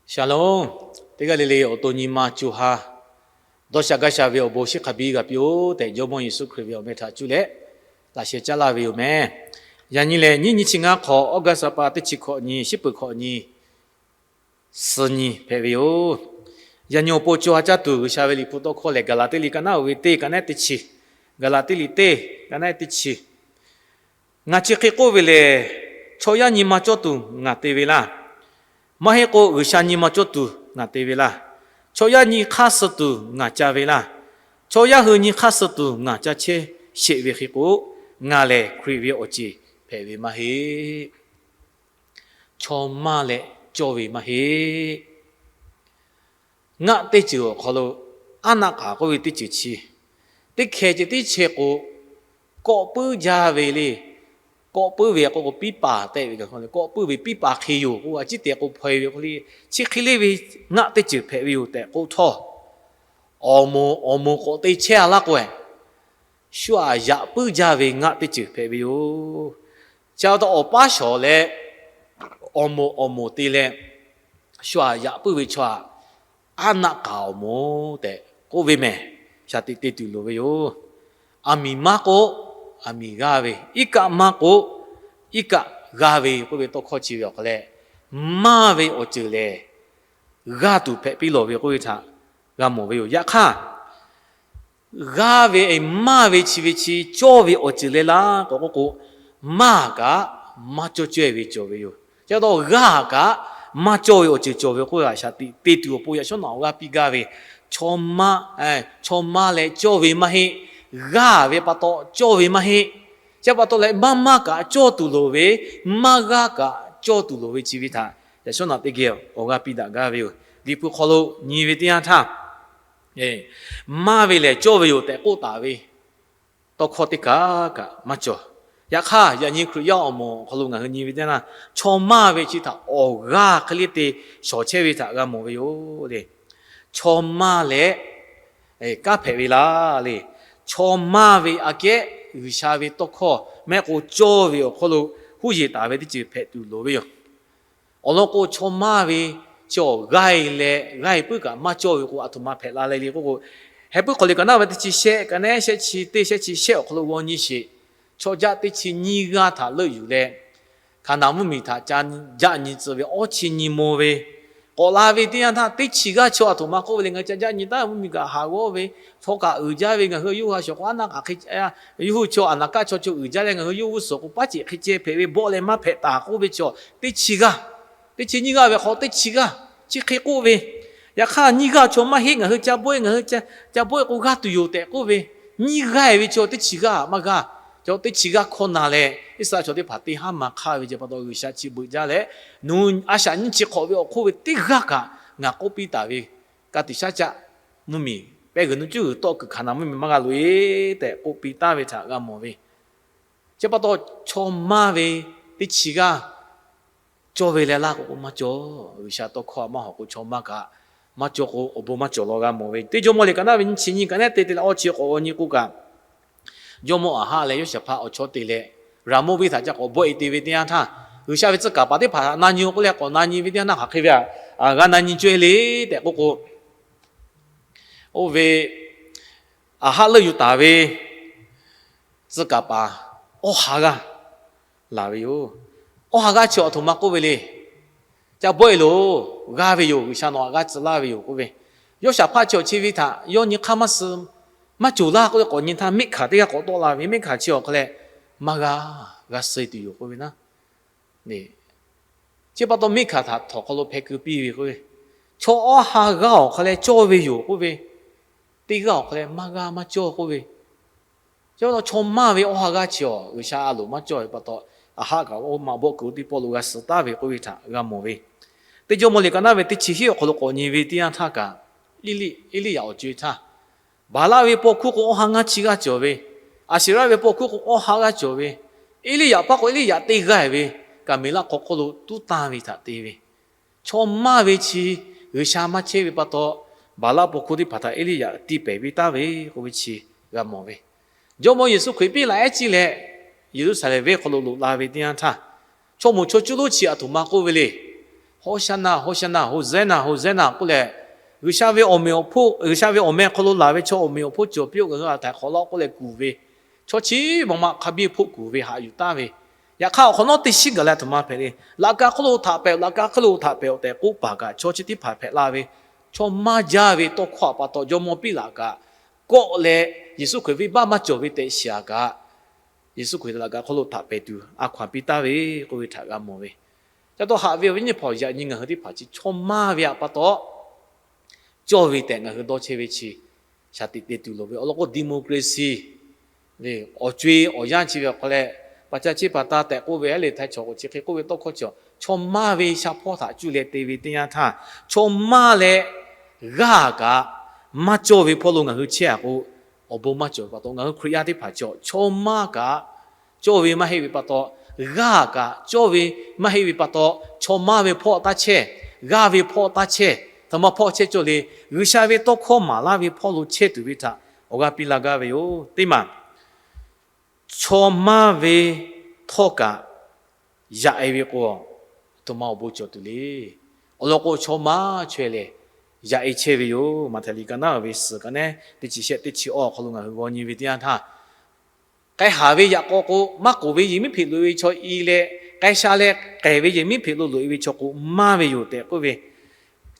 Shalom. Teˇ g'aˇ le le awˬ to nyi ma co ha dawˇ sha gaˇ sha ve awˬ bon shiˉ hk'a biˇ g'a piˇ-oˆ tehꞈ, Jawˇmawˇ Yeˍsuˆ Hkriꞈ ve awˬ meh htaꞈ cuˇ leh laꞈ sheh caˉ laˇ ve yoˬ meh. Yaꞈ nyi lehˬ, nyiˇ nyi chi ngaˇ hk'awꞈ, August ha pa teˇ chi hkawꞈ nyi, shiˉ peuˬ hkawꞈ nyi, suh nyi hpehꞈ ve yoˬ. Yaꞈ nyi awˬ pon co ha caˇ tuˬ G'uiˬsha ve liꞈ hpu tawˇ hkawˇ lehˬ, Gaˍlaˍtiˆ liꞈ ka naˉ oˇ ve teˇ ka naˉ teˇ chi, Gaˍlaˍtiˆ liꞈ teˇ ka naˉ teˇ chi. Ngaˬ chi hk'e k'oˆ ve lehˬ, chaw yaˇ nyi ma cawˇ tuˬ ngaˬ te ve laˇ. Maˇ heˆ k'o, G'uiˬsha nyi ma cawˇ tuˬ ngaˬ te ve laˇ. Chaw yaˇ nyi hk'aˇ suh tuˬ ngaˬ ca ve laˇ. Chaw yaˇ hui nyi hk'aˇ suh tuˬ ngaˬ ca chehˇ sheˍ ve hk'e k'o, ngaˬ lehˬ Hkriꞈ ve awˬ ceˬ hpehꞈ ve maˇ heˆ. Chaw maˇ leh cawˇ ve maˇ heˆ. Ngaˆ teˇ ceuˬ awˬ hk'aw lo, aˉ naˆ k'aˍ k'oˆ ve teˇ ceuˬ chi, teˇ hkeh ceh tiˉ chehˇ k'o, kawˆ puiˉ jaˇ ve le. Kawˆ puiˉ ve k'o k'o, piˉ paˍ tehꞈ ve, kawˆ puiˉ ve piˉ paˍ hk'e yoˬ k'o, a ciˉ tehꞈ k'o hpaw e ve k'o le, chi hk'e le ve ngaˆ teˇ ceuˬ hpehꞈ ve yoˬ tehꞈ k'oˆ htawˇ, awˬ moˍ awˬ moˍ k'awꞈ te chehˇ a laˇ k'o, shu aꞈ yaꞈ puiˉ jaˇ ve ngaˆ teˇ ceuˬ hpehꞈ ve yoˬ. Chi pa taw awˬ paˉ shawˍ leh, awˬ moˍ awˬ moˍ te leh, shu aꞈ yaꞈ puiˉ ve chaw aꞈ, aˉ naˆ k'aˍ awˬ moˍ tehꞈ k'oˆ ve mehˬ, shaˍ tiꞈ te tuˬ loˍ ve yoˬ. Aˬ miˍ maˇ k'o, aˬ miˍ g'aˇ ve, iˉ kaˆ maˇ k'o, iˉ kaˆ g'aˇ ve k'oˆ ve tawˇ hkawˇ chi ve awˬ hk'aw leh, maˇ ve awˬ ceuˬ lehˬ, g'aˇ tuˬ hpehꞈ piˇ lawˬ ve k'oˆ ve htaꞈ g'a mawˬ ve yoˬ. Yaꞈ hk'aˇ, g'aˇ ve maˇ ve chi ve chi cawˇ ve awˬ ceuˬ leh laˇ k'awꞈ k'oˆ k'o, maˇ kaꞈ maˇ cawˇ caweh ve cawˬ ve yoˬ. Chi pa taw g'aˇ kaꞈ maˇ cawˇ ve awˬ ceuˬ cawˬ ve k'oˆ ve shaˍ tiꞈ te tuˬ awˬ pon yaꞈ shawˉ naꞈ awˬ g'aˇ piˇ gaˇ ve, chaw maˇ, chaw maˇ leh cawˇ ve maˇ heˆ. G'aˇ ve pa taw cawˇ ve maˇ heˆ. Chi pa taw leh maˇ maˇ kaꞈ cawˇ tuˬ loˍ ve, maˇ g'aˇ kaꞈ cawˇ tuˬ loˍ ve chi ve htaꞈ yaꞈ shawˉ naꞈ teˇ geh awˬ g'aˇ piˇ daꞈ gaˇ ve yoˬ. Liꞈ hpu hk'aw lo nyi ve teˇ yanˇ htaˇ, maˇ ve lehˬ cawˇ ve yoˬ tehꞈ k'oˆ taˍ ve tawˇ hkawˇ teˇ kaˬ kaꞈ maˇ cawˬ. Yaꞈ hk'aˇ, yaꞈ nyi Hkriꞈ yaˇ awˬ moˍ awˬ hk'aw lo ngaˬ hui nyi ve teˇ yanˇ, chaw maˇ ve chi htaꞈ awˬ g'aˇ hk'e le te shawˍ chehˇ ve htaꞈ g'a mawˬ ve yoˬ le. Chaw maˇ leh kanˉ hpehꞈ ve laˇ le. Chaw maˇ ve aꞈ kehˉ G'uiˬsha ve tawˇ hkawˇ mehˆ k'o cawˇ ve awˬ hk'aw lo huˉ yeˬ taˍ ve teˇ ceuˬ hpehꞈ tuˬ loˍ ve yoˬ. Awˬ lawn k'o, chaw maˇ ve chi awˬ g'aˇ e leh g'aˇ e puiˉ kaꞈ maˇ cawˇ ve k'o, aˬ htoꞈ ma hpehꞈ la le le k'oˆ k'o, Heh puiˉ hk'aw liꞈ ka naˉ ve teˇ chi shehˆ, ka naˉ shehˆ chi teˇ, shehˆ chi shehˆ awˬ hk'aw lo g'aw nyi sheˍ. Chaw jaˆ teˇ chi nyiˇ g'aˇ htaꞈ leuˆ yuˬ leh, Hkaˍnanˍ mvuhˇmiˬ htaꞈ ca jaˆ nyi tcuh ve awˇ chi nyi maw ve k'awꞈ la ve teˇ yanˇ htaˇ, teˇ chi g'aˇ chaw aˬ htoꞈ ma k'oˆ ve le, ngaˬ hui ca jaˆ nyi taˉ mvuhˇmiˬ kaꞈ haˍ g'awˇ ve, chaw kaꞈ uiˍ jaˇ ve, ngaˬ hui yawˇ hui a shawˍ k'o aˉ naˆ k'aˍ hk'e, yawˇ hui chaw aˬ naˍ kaˆ chaw chaw uiˍ jaˇ leh ngaˬ hui yawˇ g'uˇ suhˍ k'o paˉ ceꞈ hk'e ceh hpehꞈ ve, bawˆ leh maˇ hpehꞈ taˍ k'oˆ ve chaw teˇ chi g'aˇ, teˇ chi nyiˇ g'aˇ ve hk'aw teˇ chi g'aˇ chi hk'e k'oˆ ve, yaꞈ hk'aˇ nyiˇ g'aˇ chaw maˇ heˆ, ngaˬ hui ca bawˆ e, ngaˬ hui ca bawˆ e k'o g'aˇ tuˬ yoˬ tehꞈ k'oˆ ve, nyiˇ g'aˇ e ve chaw teˇ chi g'aˇ maˇ g'aˇ, chaw teˇ chi g'aˇ hkawˇ na leh Iˉsaˍreˍlaˆ chaw teˇ hpaˍ te haˉ ma hk'aˇ ve ce pa taw G'uiˬsha chi beuꞈ jaˇ leh, nawˬ hui a shaꞈ nyiˇ chi hk'awꞈ ve awˬ hk'oˆ ve teˇ g'aˇ kaꞈ ngaˬ k'oˆ piˇ taˍ ve, ka tiꞈ shaˉ caˆ mvuhˇmiˬ pehˇ g'uiˬ nuˇ cuˉ g'uiˬ tawˆ kuiˬ Hkaˍnanˍ mvuhˇmiˬ maˇ g'a loꞈ e tehꞈ k'oˆ piˇ taˍ ve htaꞈ g'a mawˬ ve. Chi pa taw chaw maˇ ve teˇ chi g'aˇ cawˇ ve leh laˇ k'o k'o maˇ cawˇ. G'uiˬsha tawˇ hkawˇ a maˇ hawˍ k'o chaw maˇ kaꞈ maˇ cawˇ k'o awˬ bon maˇ cawˬ law g'a mawˬ ve. Teˇ Jawˇmawˇ liꞈ ka naˉ ve nyiˇ chi nyiˇ ka naˉ te te leh awˇ chi k'awꞈ g'aw nyi k'oˆ kaꞈ, Jawˇmawˇ Aˍhaˆ leh Yoˇshaˍhpaˆ awˬ chawˇ te leh, Raˍmonˇ venˇ htaꞈ ca k'awꞈ bawˆ e te ve teˇ yanˇ htaˇ, G'uiˬsha ve tcuh kaˍ paˍ teˇ hpaˍ htaꞈ na nyi k'oˆ leh k'awꞈ na nyi ve teˇ yanˇ htaˇ hk'aˬ hk'e ve, g'a na nyi cawˇ e le tehꞈ k'oˆ k'o, oˇ ve Aˍhaˆ leuˆ yuˬ taˍ ve tcuh kaˍ paˍ awˇ ha g'aˇ laˬ ve yoˬ. Awˇ ha g'aˇ chi awˬ htoꞈ ma k'oˆ ve le. Ca bawˆ e loˬ, g'a ve yoˬ, G'uiˬsha nawˬ htaꞈ g'aˇ tcuh laˇ ve yoˬ k'oˆ ve. Yawˇshaˍhpaˆ chi awˬ chi ve htaꞈ yawˇ nyi hk'aˇ maˇ suh, maˇ cawˬ laˇ k'oˆ ve k'awꞈ nyi htaˇ, Miˉhkaˍ teˇ g'aˇ k'awꞈ tawˆ la ve, Miˉhkaˍ chi awˬ hk'aw leh, maˇ g'a, g'a suh e tuˬ yoˬ k'oˆ ve naˉ. Chi pa taw Miˉhkaˍ htaꞈ htawnˍ hk'aw lo hpeh keu piˇ ve k'oˆ ve, chaw awˇ ha g'aˇ awˬ hk'aw leh cawˇ ve yoˬ k'oˆ ve, teˇ g'aˇ awˬ hk'aw leh maˇ g'aˇ maˇ cawˇ k'oˆ ve, chi pa taw chaw maˇ ve awˇ ha g'aˇ chi awˬ G'uiˬsha a loˍ maˇ cawˇ ve pa taw, Aˍhaˆ kaꞈ oˇ ma bawˆ kuiˬ oˇ teˇ pawˆ lo g'a suh taˍ ve k'oˆ ve htaꞈ g'a mawˬ ve. Teˇ Jawˇmawˇ liꞈ ka naˉ ve teˇ chi hiˉ awˬ hk'aw lo k'awꞈ nyi ve teˇ yanˇ htaˇ kaꞈ, Eˇliˇyaꞈ awˬ co e htaˇ, Baˍlaˆ ve paw hkuˇ k'o awˇ ha ngaˇ chi g'aˇ cawˬ ve, Aˍseˍraˆ ve paw hkuˇ k'o awˇ ha g'aˇ cawˬ ve, Eˇliˇyaꞈ paˇ k'o Eˇliˇyaꞈ teˇ g'aˇ ve, Kaˍmeˍlaˆ hk'aw hk'oˆ lo tuˉ tanˇ ve htaꞈ te ve, chaw maˇ ve chi G'uiˬsha maˇ chehˇ ve pa taw, Baˍlaˆ paw hkuˇ teˇ hpaˍ htaꞈ Eˇliˇyaꞈ tiˇ pehˍ piˇ taˍ ve k'oˆ ve chi g'a mawˬ ve. Jawˇmawˇ Yeˍsuˆ Hkriꞈ piˇ laꞈ ehˉ ciˇ leh Yeˍruˆsaˍlehnˍ venˇ hk'aw lo loꞈ la ve teˇ yanˇ htaˇ, chaw moˍ chaw cuˇ lonˉ chi aˬ htoꞈ ma k'oˆ ve le. Hoˍsaˍnaˍ, Hoˍsaˍnaˍ, Hoˍsaˍnaˍ, Hoˍsaˍnaˍ k'oˆ leh, G'uiˬsha ve awˬ meꞈ awˬ hponˇ, G'uiˬsha ve awˬ meh hk'aw lo laˬ ve chaw awˬ meꞈ awˬ hponˇ cawˬ piˇ-oˆ, ngaˬ hui a htaiˍ hk'awꞈ laˇ-oˆ k'oˆ leh kuˬ ve, chaw chi bawˬ maꞈ hk'a biˇ hpoˆ kuˬ ve haꞈ yuˬ taˍ ve, yaꞈ hk'aˇ awˬ hk'awꞈ nawˉ teˇ shinˉ gaˬ leh a htoꞈ ma hpehꞈ le. Laꞈ ka hk'oˆ lo htaꞈ pehˍ-oꞈ, laꞈ ka hk'oˆ lo htaꞈ pehˍ-oꞈ tehꞈ k'oˆ paˍ kaꞈ, chaw chi teˇ hpaˍ hpehꞈ la ve, chaw maˇ jaˇ ve tawˇ hkawˇ a pa taw jawˇmawˇ Piˉlaꞈ kaꞈ kawˆ leh, Yeˍsuˆ Hkriꞈ venˇbaˆ maˇ cawˬ ve tehꞈ shiˍ-aꞈ kaꞈ, Yeˍsuˆ Hkriꞈ laꞈ ka hk'oˆ lo htaꞈ pehˍ tuˬ a hkaw anˬ piˇ taˍ ve k'oˆ ve htaꞈ g'a mawˬ ve. Ca taw haꞈ ve awˬ viˉ nyi hpaˍ-oˬ, yaꞈ nyi ngaˬ hui teˇ hpaˍ chi chaw maˇ ve a pa taw cawˇ ve tehꞈ ngaˬ hui dawˇ chehˇ ve chi shaˍ tiꞈ te tuˬ loˍ ve. Awˬ lawn k'o democracy, awˬ co-e awˬ yanˇ chi ve awˬ hk'aw leh, paˍ ca cheˇ paˍ ta tehꞈ k'oˆ ve, a lehˬ htaiˍ chaw k'o chi hk'e k'oˆ ve tawˇ hkawˇ chi, chaw maˇ ve sha hpawˇ htaꞈ cuˇ leh te ve teˇ yanˇ htaˇ, chaw maˇ leh g'aˇ kaꞈ maˇ cawˇ ve hpawˇ lo ngaˬ hui chehˇ-a k'o, awˬ bon maˇ cawˬ ve pa taw, ngaˬ hui Hkriꞈ yaˇ teˇ hpaˍ chaw, chaw maˇ kaꞈ cawˇ ve maˇ heˆ ve pa taw, g'aˇ kaꞈ cawˇ ve maˇ heˆ ve pa taw, chaw maˇ ve hpawˇ taˇ chehˇ, g'aˇ ve hpawˇ taˇ chehˇ, htaꞈ ma hpawˇ chehˇ cawˇ le. G'uiˬsha ve tawˇ hkawˇ maˍ laˇ ve hpawˇ lo chehˇ tuˬ ve htaꞈ awˬ g'aˇ piˇ laˇ gaˇ ve yoˬ. Teˇ maˬ chaw maˇ ve htawˇ kaꞈ yaꞈ-e ve k'o, a htoꞈ ma awˬ bon cawˬ tuˬ le. Awˬ lawn k'o, chaw maˇ chaweh lehˬ yaꞈ-e chehˇ ve yoˬ. Maꞈhtehˍ liꞈ ka naˉ ve suhˍ ka nehˉ teˇ chi shehˆ teˇ chi awˇ awˬ hk'aw lo ngaˬ hui g'aw nyi ve teˇ yanˇ htaˇ, k'ai haˍ ve yaꞈ k'aw k'o, maˇ k'oˍ ve yehˬmiˉhpeꞈ loꞈ-e ve chaw i leh, k'ai sha leh k'ehˬ ve yehˬmiˉhpeꞈ lo loꞈ-e ve chaw k'o maˇ ve yoˬ tehꞈ k'oˆ ve,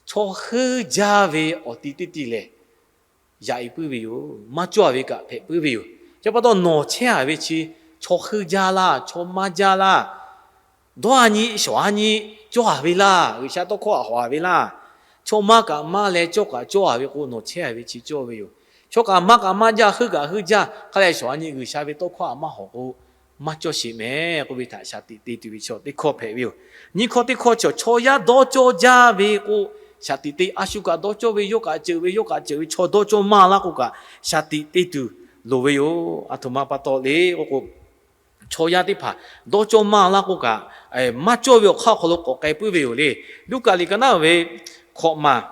chaw heuˆ jaˇ ve awˬ ti teˇ ti lehˬ, yaꞈ-e puiˉ ve yoˬ. Maˇ cawˇ-a ve kaꞈ hpehꞈ puiˉ ve yoˬ. Chi pa taw nawˬ chehˇ-a ve chi chaw heuˆ jaˇ laˇ, chaw maˇ jaˇ laˇ, dawˇ-a nyi shawˍ-a nyi cawˇ-a ve laˇ, G'uiˬsha tawˇ hkawˇ htaꞈ hawˍ-a ve laˇ. Chaw maˇ kaꞈ maˇ leh cawˇ kaꞈ cawˇ-a ve k'o, nawˬ chehˇ-a ve chi cawˇ ve yoˬ. Chaw kaꞈ maˇ kaꞈ maˇ jaˇ, heuˆ kaꞈ heuˆ jaˇ, hk'a leh shawˍ-a nyi G'uiˬsha ve tawˇ hkawˇ htaꞈ maˇ hawˍ k'o, maˇ cawˇ sheˍ mehˍ k'oˆ ve htaꞈ shaˍ tiꞈ te tuˬ ve chaw teˇ hkawˇ hpehꞈ ve yoˬ. Nyiˇ hkawˇ teˇ hkawˇ chi chaw yaˇ dawˇ cawˇ jaˇ ve k'o, shaˍ tiꞈ te. A shu kaꞈ dawˇ cawˇ ve, yawˇ kaꞈ ceuˬ ve, yawˇ kaꞈ ceuˬ ve, chaw dawˇ cawˇ maˇ laˇ k'o kaꞈ shaˍ tiꞈ te tuˬ loˍ ve yoˬ. A htoꞈ ma pa taw le k'oˆ k'o, chaw yaˇ teˇ hpaˍ dawˇ cawˇ maˇ laˇ k'o kaꞈ, maˇ cawˇ ve awˬ hk'aˇ awˬ hk'aw lo k'awꞈ k'ai puiˉ ve yoˬ le. Luˉkaꞈ liꞈ ka naˉ ve hkawꞈ maˬ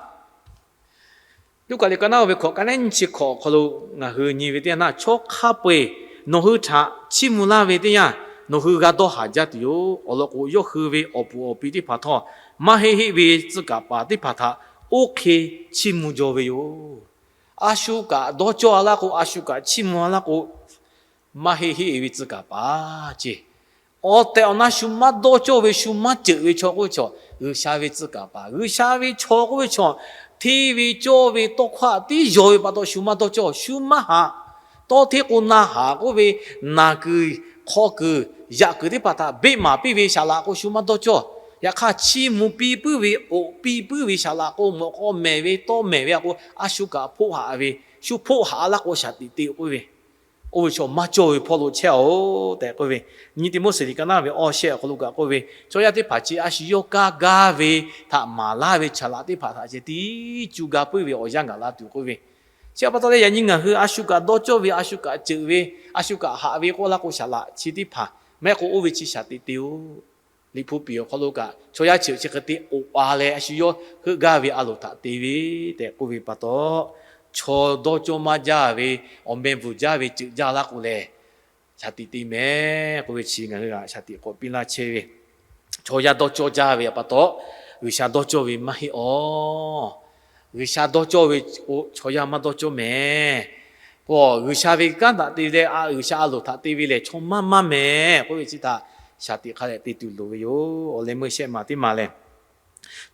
Luˉkaꞈ liꞈ ka naˉ ve hkawꞈ ka nehˉ nyiˇ chi hkawꞈ awˬ hk'aw lo ngaˬ hui nyi ve teˇ yanˇ htaˇ, chaw hk'a peu-eˬ nawˬ hui htaꞈ chiˇ mvuh laˇ ve teˇ yanˇ, nawˬ hui g'a dawˇ haˍ jaˇ tuˬ yoˬ. Awˬ lawn k'o, yawˇ hui ve awˬ puˍ awˬ pi teˇ hpaˍ htawˇ maˇ heˆ heˆ ve tcuh kaˍ paˍ teˇ hpaˍ htaꞈ oˇ hk'e chiˇ mvuh jaw ve yoˬ. A shu kaꞈ dawˇ cawˇ-a laˇ k'o, a shu kaꞈ chiˇ mvuh-a laˇ k'o, maˇ heˆ heˆ ve tcuh kaˍ paˍ ce. Awˬ tehˬ awˬ na shu maˇ dawˇ cawˇ ve, shu maˇ ceuˬ ve chaw k'oˆ ve chaw, G'uiˬsha ve tcuh kaˍ paˍ, G'uiˬsha ve chaw k'oˆ ve chaw, hteˇ ve cawˇ ve tawˇ hkawˇ htaꞈ tiˉ yaw ve pa taw shu maˇ dawˇ cawˇ, shu maˇ haꞈ. Tawˇ hteˇ k'o na haˍ k'oˆ ve, naˬ kuiˬ, hk'aw kuiˬ, yaꞈ kuiˬ teˇ hpaˍ htaꞈ beˆ maˍ piˇ ve saˍ laꞈ k'o shu maˇ dawˇ cawˇ. Yaꞈ hk'aˇ chiˇ mvuh piˇ puiˉ ve, oꞈ piˇ puiˉ ve saˍ laꞈ k'o, mawꞈ k'aw mehˍ ve, tawˇ mehˍ ve a k'o, a shu kaꞈ hpoˆ haꞈ ve, shu hpoˆ haꞈ laˇ k'o shaˍ tiꞈ te k'oˆ ve, oˇ ve chaw maˇ cawˇ ve hpawˇ lo chehˇ-oˬ tehꞈ k'oˆ ve. Nyiˇ Tiˆmoˉseˍ liꞈ ka naˉ ve awˇ shehˆ awˬ hk'aw lo kaꞈ k'oˆ ve, chaw yaˇ teˇ hpaˍ chi a shu yawˇ kaˇ gaˇ ve htaꞈ maˍ laˇ ve chaˍ laꞈ teˇ hpaˍ htaꞈ ceh tiˉ cuˇ gaˇ puiˉ ve awˬ yanˇ gaˬ la tuˬ k'oˆ ve. Chi pa taw leh yaꞈ nyi ngaˬ hui a shu kaꞈ dawˇ cawˇ ve, a shu kaꞈ ceuˬ ve, a shu kaꞈ haꞈ ve k'oˆ laˇ k'o saˍ laꞈ chi teˇ hpaˍ mehˆ k'o oˇ ve chi shaˍ tiꞈ te-oˬ. Liꞈ hpu piˍ awˬ hk'aw lo kaꞈ chaw yaˇ chi chi hk'e te oꞈ-a leh a shu yawˇ heuˆ gaˇ ve a loˍ htaꞈ te ve tehꞈ k'oˆ ve pa taw, chaw dawˇ cawˇ maˇ jaˇ ve, awˬ meh bvuhˬ jaˇ ve ceuˬ jaˇ laˇ k'o lehˬ, shaˍ tiꞈ te mehˍ k'oˆ ve chi ngaˬ hui g'a shaˍ tiꞈ k'awꞈ piˇ laˇ chehˇ ve. Chaw yaˇ dawˇ cawˇ jaˇ ve pa taw, G'uiˬsha dawˇ cawˇ ve maˇ heˆ-aˬ. G'uiˬsha dawˇ cawˇ ve k'o chaw yaˇ maˇ dawˇ cawˇ mehˍ. K'o G'uiˬsha ve kanˉ htaꞈ te leh a G'uiˬsha a loˍ htaꞈ te ve lehˬ chaw maˇ maˇ mehˍ k'oˆ ve chi htaꞈ shaˍ tiꞈ hk'a dehꞈ te tuˬ loˍ ve yoˬ. Awˬ leh meuˇ shehˆ maˬ teˇ maˬ lehˬ,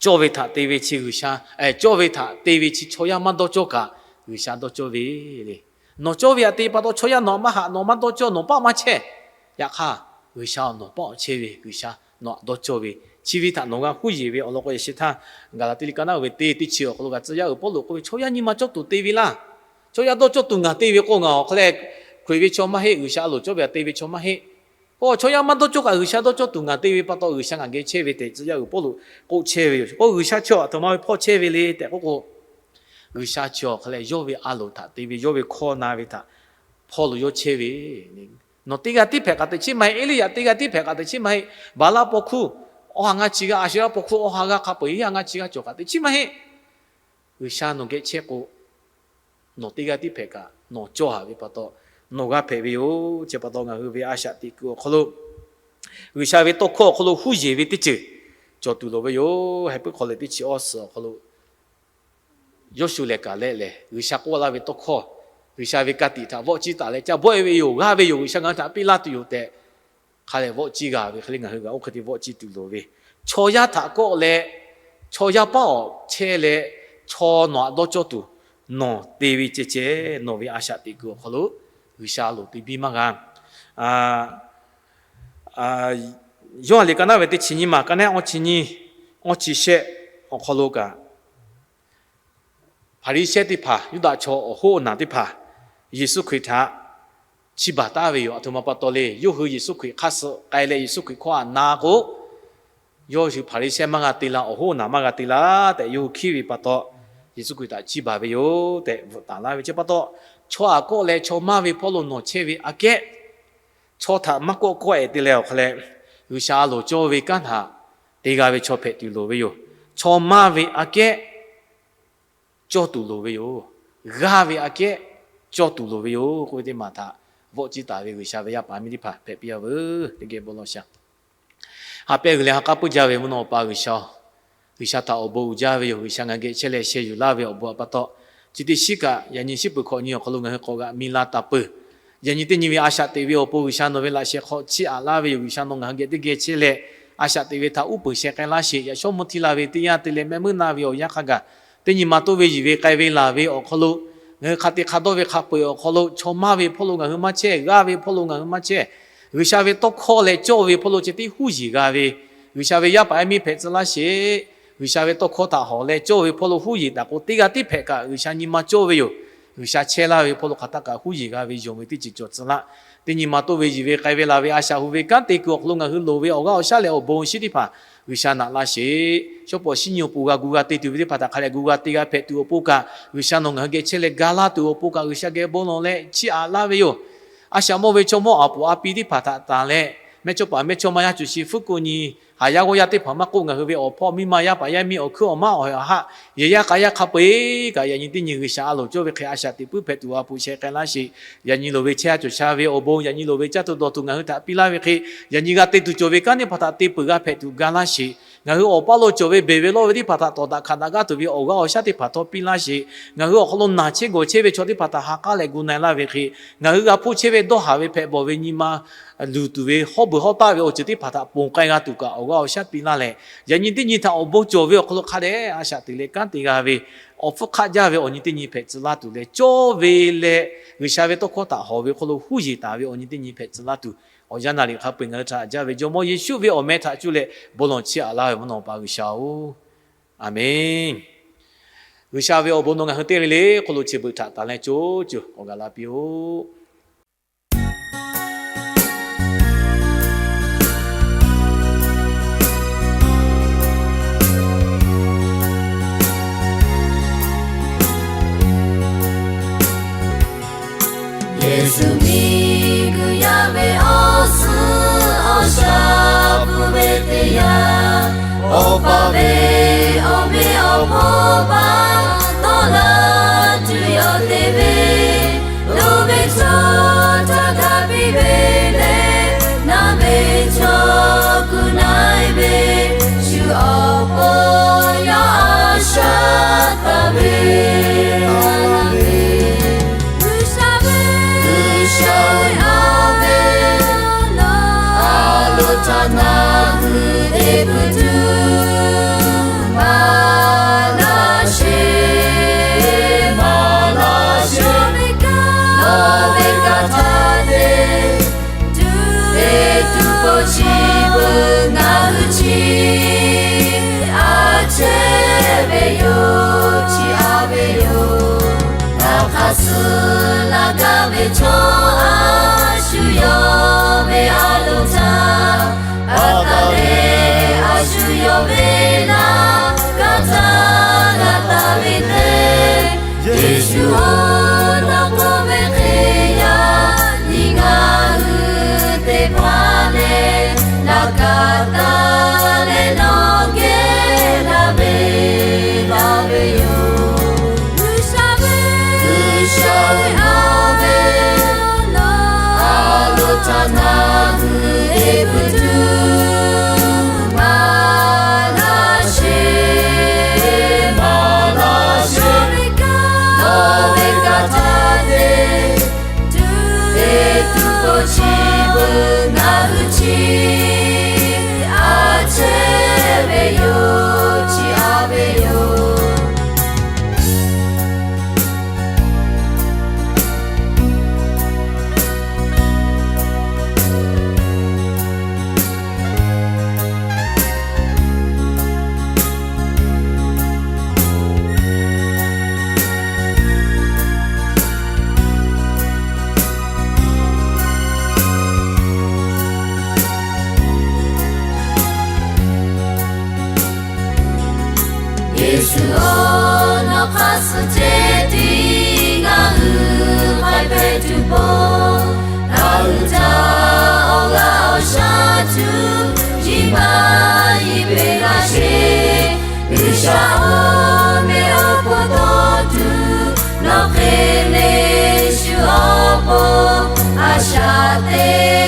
cawˇ ve htaꞈ te ve chi G'uiˬsha, cawˇ ve htaꞈ te ve chi chaw yaˇ maˇ dawˇ cawˇ kaꞈ G'uiˬsha dawˇ cawˇ ve le. Nawˬ cawˇ ve htaꞈ te pa taw chaw yaˇ nawˬ maˇ haꞈ, nawˬ maˇ dawˇ cawˇ, nawˬ paˆ maˇ chehˇ. Yaꞈ hk'aˇ, G'uiˬsha nawˬ paˆ awˬ chehˇ ve, G'uiˬsha nawˬ htaꞈ dawˇ cawˇ ve, chi ve htaꞈ nawˬ g'a huˉ yeˬ ve awˬ lawn k'o, yaꞈ sheh htaˇ Gaˍlaˍtiˆ liꞈ ka naˉ ve teˇ teˇ chi awˬ hk'aw lo kaꞈ tcuh yaˇ uiˍ Pawˇluꞈ k'oˆ ve, chaw yaˇ nyi ma cawˇ tuˬ te ve laˇ. Chaw yaˇ dawˇ cawˇ tuˬ ngaˬ te ve k'o, ngaˬ awˬ hk'aw leh Hkriꞈ ve chaw maˇ heˆ, G'uiˬsha a loˍ cawˇ ve htaꞈ te ve chaw maˇ heˆ. K'o chaw yaˇ maˇ dawˇ cawˇ kaꞈ G'uiˬsha dawˇ cawˇ tuˬ ngaˬ te ve pa taw G'uiˬsha ngaˬ geh chehˇ ve tehꞈ tcuh yaˇ uiˍ Pawˇluꞈ k'oˆ chehˇ ve yoˬ. K'o G'uiˬsha chi a htoꞈ ma ve hpawˇ chehˇ ve le tehꞈ k'oˆ k'o, G'uiˬsha chi awˬ hk'aw leh yawˇ ve a loˍ htaꞈ te ve, yawˇ ve hkawˇ na ve htaꞈ hpawˇ lo yawˇ chehˇ ve, nawˬ teˇ g'aˇ tiˉ hpehꞈ k'aꞈ teꞈ chiˉ maˇ heˆ. Eˇliˇyaꞈ teˇ g'aˇ tiˉ hpehꞈ k'aꞈ teꞈ chiˉ maˇ heˆ. Baˍlaˆ paw hkuˇ awˬ ha ngaˇ chi g'aˇ, Aˍsheˍlaˆ paw hkuˇ awˬ ha g'aˇ hk'a peu-eˬ ha ngaˇ chi g'aˇ cawˬ k'aꞈ teꞈ chiˉ maˇ heˆ. G'uiˬsha nawˬ geh chehˇ k'o, nawˬ teˇ g'aˇ tiˉ hpehꞈ kaꞈ nawˬ cawˇ haˍ ve pa taw nawˬ g'a hpehꞈ ve yoˬ. Chi pa taw ngaˬ hui ve a shaꞈ teꞈ kuiˬ awˬ hk'aw lo G'uiˬsha ve tawˇ hkawˇ awˬ hk'aw lo huˉ yeˬ ve teˇ ceuˬ cawˬ tuˬ loˍ ve yoˬ. Heh puiˉ hk'aw lehˬ, teˇ chi awˇ suhˍ awˬ hk'aw lo Yawˇshuˆ lehˬ kaꞈ leh lehˬ, G'uiˬsha k'oˆ laˇ ve tawˇ hkawˇ, G'uiˬsha ve ka tiꞈ htaꞈ vawˆ ciˇ taˍ leh, ca bawˆ e ve yoˬ, g'aˇ ve yoˬ, G'uiˬsha ngaˬ hui htaꞈ piˇ laˇ tuˬ yoˬ tehꞈ, hk'a leh vawˆ ciˇ g'a ve hk'e le, ngaˬ hui kaꞈ oˇ hk'e te vawˆ ciˇ tuˬ loˍ ve, chaw yaˇ htaꞈ kawˆ leh chaw yaˇ paˉ awˬ chehˇ leh, chaw nawˬ htaꞈ dawˇ cawˇ tuˬ nawˬ te ve ceh ceh, nawˬ ve a shaꞈ teꞈ kuiˬ awˬ hk'aw lo G'uiˬsha loˍ te biˇ maˇ g'a. Yawˇ ha liꞈ ka naˉ ve teˇ chi nyiˇ maˬ, ka naˉ awˇ chi nyiˇ, awˇ chi shehˆ awˬ hk'aw lo kaꞈ, Hpaˍriˍsehˇ teˇ hpaˍ, Yuˇdaꞈ chaw awˬ hoˉ awˬ naˬ teˇ hpaˍ, Yeˍsuˆ Hkriꞈ htaꞈ chiˇ baˬ taˍ ve yoˬ. Aˬ htoꞈ ma pa taw le, yawˇ hui Yeˍsuˆ Hkriꞈ hk'aˇ suh k'ai leh Yeˍsuˆ Hkriꞈ hkawˇ htaꞈ na k'o, yawˇ hui Hpaˍriˍsehˇ maˇ g'a te la, awˬ hoˉ awˬ naˬ maˇ g'a te la tehꞈ yawˇ hui hkiˉ ve pa taw, Yeˍsuˆ Hkriꞈ htaꞈ chiˇ baˬ ve yoˬ tehꞈ bvuhꞈ taˍ laˇ ve chi pa taw, chaw htaꞈ kawˆ leh chaw maˇ ve hpawˇ lo nawˬ chehˇ ve aꞈ kehˉ, chaw htaꞈ maˇ kawˆ kawˆ-e te leh awˬ hk'a leh, G'uiˬsha a loˍ cawˇ ve kanˉ htaꞈ te g'a ve chaw hpehꞈ tuˬ loˍ ve yoˬ. Chaw maˇ ve aꞈ kehˉ cawˇ tuˬ loˍ ve yoˬ. G'aˇ ve aꞈ kehˉ cawˇ tuˬ loˍ ve yoˬ k'oˆ ve teˇ maˬ htaꞈ vawˆ ciˇ taˍ ve G'uiˬsha ve yaˇ paˍ miˇ teˇ hpaˍ hpehꞈ piˇ-a veuˬ. Teˇ geh bon lawˬ shaˍ. Ha pehˇ g'uiˬ leh ha k'aˉ puiˉ jaˇ ve mvuhˇ naw pa G'uiˬsha-oˬ, G'uiˬsha htaꞈ awˬ bon uiˍ jaˇ ve yoˬ. G'uiˬsha ngaˬ geh chehˇ leh sheh yuˬ laˇ ve awˬ bon htaꞈ pa taw, chi teˇ shiˉ kaꞈ yaꞈ nyi shiˉ peuˬ hkawꞈ nyi awˬ hk'aw lo ngaˬ hui k'awꞈ g'aꞈ mi la taˍ peuˬ. Yaꞈ nyi teˇ nyi ve a shaꞈ teꞈ ve awˬ pon G'uiˬsha nawˬ ve laꞈ sheh hk'aw chiˇ aꞈ laˇ ve yoˬ. G'uiˬsha nawˬ ngaˬ hui geh teˇ geh chehˇ leh, a shaꞈ teꞈ ve htaꞈ uˉ peunˍ sheh k'ai laˇ sheˍ. Yaꞈ shawˉ mvuhˇ htiˇ la ve teˇ yanˇ te leh mehˆ meuˇ na ve awˬ yanˇ hk'a gaˬ, teˇ nyi ma toˇ ve yiˬ ve k'ai ve laˬ ve awˬ hk'aw lo, ngaˬ hui hk'a te hk'a dawˇ ve hk'a peu-eˬ awˬ hk'aw lo chaw maˇ ve hpawˇ lo ngaˬ hui maˇ chehˇ, g'aˇ ve hpawˇ lo ngaˬ hui maˇ chehˇ. G'uiˬsha ve tawˇ hkawˇ leh cawˇ ve hpawˇ lo ceh tiˉ huˉ yeˬ g'a ve, G'uiˬsha ve yaˇ paˍ yaˇ miˇ hpehꞈ tcuh laˇ sheˍ. G'uiˬsha ve tawˇ hkawˇ htaꞈ hawˍ leh cawˇ ve hpawˇ lo huˉ yeˬ taˍ k'o, teˇ g'aˇ tiˉ hpehꞈ kaꞈ G'uiˬsha nyi ma cawˇ ve yoˬ. G'uiˬsha chehˇ laˇ ve hpawˇ lo hk'aˬ htaˆ kaꞈ huˉ yeˬ g'a ve yonˍ ve teˇ ceuˬ cawˬ tcuh laˇ. Teˇ nyi ma toˇ ve yiˬ ve k'ai ve laˬ ve a shaꞈ hu ve kanˉ te kuiˬ awˬ hk'aw lo ngaˬ hui loˍ ve awˬ g'aˇ awˬ shaˉ leh awˬ bon awˬ shinˉ teˇ hpaˍ G'uiˬsha naꞈ laˇ sheˍ. Shawˉ pawˍ shinˉ nyi awˬ pon g'a gu g'a te tuˬ ve teˇ hpaˍ htaꞈ hk'a leh gu g'a te g'a hpehꞈ tuˬ awˬ pon kaꞈ, G'uiˬsha nawˬ ngaˬ hui geh chehˇ leh ga laˇ tuˬ awˬ pon kaꞈ G'uiˬsha geh bon lawˬ leh chiˇ aꞈ laˇ ve yoˬ. A shaꞈ mawˇ ve chaw mawˇ aˍ poˍ a pi teˇ hpaˍ htaꞈ tanˬ leh, mehˇchawˇpaˍ mehˇchawˇma yaˇ cuˬ shi fuˉ k'oˆ nyi, haˍ yaˇ g'awˇ yaˇ teˇ hpaˍ maˇ k'oˆ, ngaˬ hui ve awˬ hpawˇ miˇ ma yaˇ paˍ yaˇ miˇ awˬ hkuiˉ awˬ maˉ awˬ hawehˬ awˬ haˆ, yehˬ yaˇ k'a yaˇ hk'a peu-eˬ kaꞈ yaꞈ nyi teˇ nyi G'uiˬsha a loˍ cawˇ ve hk'e a shaꞈ teꞈ puiˉ hpehꞈ tuˬ a poꞈ sheh k'ai laˇ sheˍ. Yaꞈ nyi loˍ ve chehˇ a cawˬ sha ve awˬ bon, yaꞈ nyi loˍ ve caˇ tuˬ dawˬ tuˬ ngaˬ hui htaꞈ piˇ laˇ ve hk'e, yaꞈ nyi g'a te tuˬ cawˬ ve kanˉ teˇ hpaˍ htaꞈ te peuˬ g'a hpehꞈ tuˬ ga laˇ sheˍ. Ngaˬ hui awˬ paˇ lo cawˬ ve beˬ ve lawˇ ve teˇ hpaˍ htaꞈ tawˍ daꞈ hkanˍ daꞈ gaˇ tuˬ ve awˬ g'aˇ awˬ shaˉ teˇ hpaˍ htawˇ piˇ laˇ sheˍ. Ngaˬ hui awˬ hk'aw lo naˬ chehˇ gawˬ chehˇ ve chaw teˇ hpaˍ htaꞈ ha k'aˉ leh gu na-e laˇ ve hk'e, ngaˬ hui g'a hpuˇ chehˇ ve dawˇ haˍ ve hpehꞈ bawˬ ve nyi ma luˬ tuˬ ve hawˉ beuˬ hawˉ taˆ ve awˬ ceuˬ teˇ hpaˍ htaꞈ ponˬ k'ai g'a tuˬ kaꞈ awˬ g'aˇ awˬ shaˉ piˇ laˇ leh, yaꞈ nyi teˇ nyi htaꞈ awˬ bon cawˬ ve awˬ hk'aw lo hk'a dehꞈ a shaꞈ teꞈ leh kanˉ te g'a ve, awˬ hpfuhˇ hk'aˆ jaˇ ve awˬ nyi teˇ nyi hpehꞈ tcuh laˇ tuˬ leh, cawˇ ve leh G'uiˬsha ve tawˇ hkawˇ htaꞈ hawˍ ve hk'aw lo huˉ yeˬ taˍ ve awˬ nyi teˇ nyi hpehꞈ tcuh laˇ tuˬ, awˬ yanˇ naˬ liꞈ hk'a peu-eˬ ngaˬ hui htaꞈ jaˇ ve Jawˇmawˇ Yeˍsuˆ ve awˬ meh htaꞈ cuˇ leh bon lawˬ chiˇ aꞈ laˇ ve mvuhˇ naw pa G'uiˬsha-oˬ, Aˍmenˍ. G'uiˬsha ve awˬ bon nawˬ ngaˬ hui teˇ g'aˇ le hk'oˆ lo chi beuꞈ htaꞈ tanˬ leh co co k'awꞈ gaˬ la piˇ-oˆ. Yeˍsuˆ miˬguiˬ yaˇ ve awˬ suhˍ awˬ shaˍ pfuhˇ ve teˇ yanˇ, Awˬ pa ve awˬ meꞈ awˬ hponˇ baˆ dawˇ laˇ tuˬ yawˇ te ve, loˍ ve chaw htaꞈ hk'a piˇ ve leh, naˬ ve chaw kuˬ na-e ve, shu awˬ pon yawˇ a shaꞈ taˍ ve G'uiˬsha ve, G'uiˬsha ve, a loˍ htaꞈ ngaˬ hui te pui tuˬ maˍ laˇ sheˍ, maˍ laˇ sheˍ. Nawˬ ve kanˉ, nawˬ ve kanˉ htaꞈ te tuˬ, te tuˬ k'o chi beuꞈ ngaˬ hui chi a chehˇ ve yoˬ, chi a ve yoˬ. Ngaˬ hk'a suh laˬ gaˇ ve chaw a shu yawˇ ve a loˍ htaꞈ pa taw leh, a shu yawˇ ve laꞈ ka htaꞈ g'a taˍ ve lehˬ, Yeˍsuˆ-oˬ, nawˬ k'oˆ ve hk'e yaꞈ nyi ngaˬ hui te hpaˇ leh, laꞈ ka taˍ leh nawˬ geh laˬ ve laˬ ve yoˬ. G'uiˬsha ve, G'uiˬsha ve, a loˍ htaꞈ ngaˬ hui te pui tuˬ maˍ Yeˍsuˆ-oˬ, nawˬ hk'aˇ suh ceh tiˉ ngaˬ hui k'ai hpehꞈ tuˬ pon, ngaˬ hui htaꞈ awˬ g'aˇ awˬ shaˉ tuˬ nyi ma yi peꞈ laˇ sheˍ. G'uiˬsha-oˬ, mehˆ awˬ hk'aw taw tuˬ nawˬ hk'e le shu awˬ pon a shaꞈ te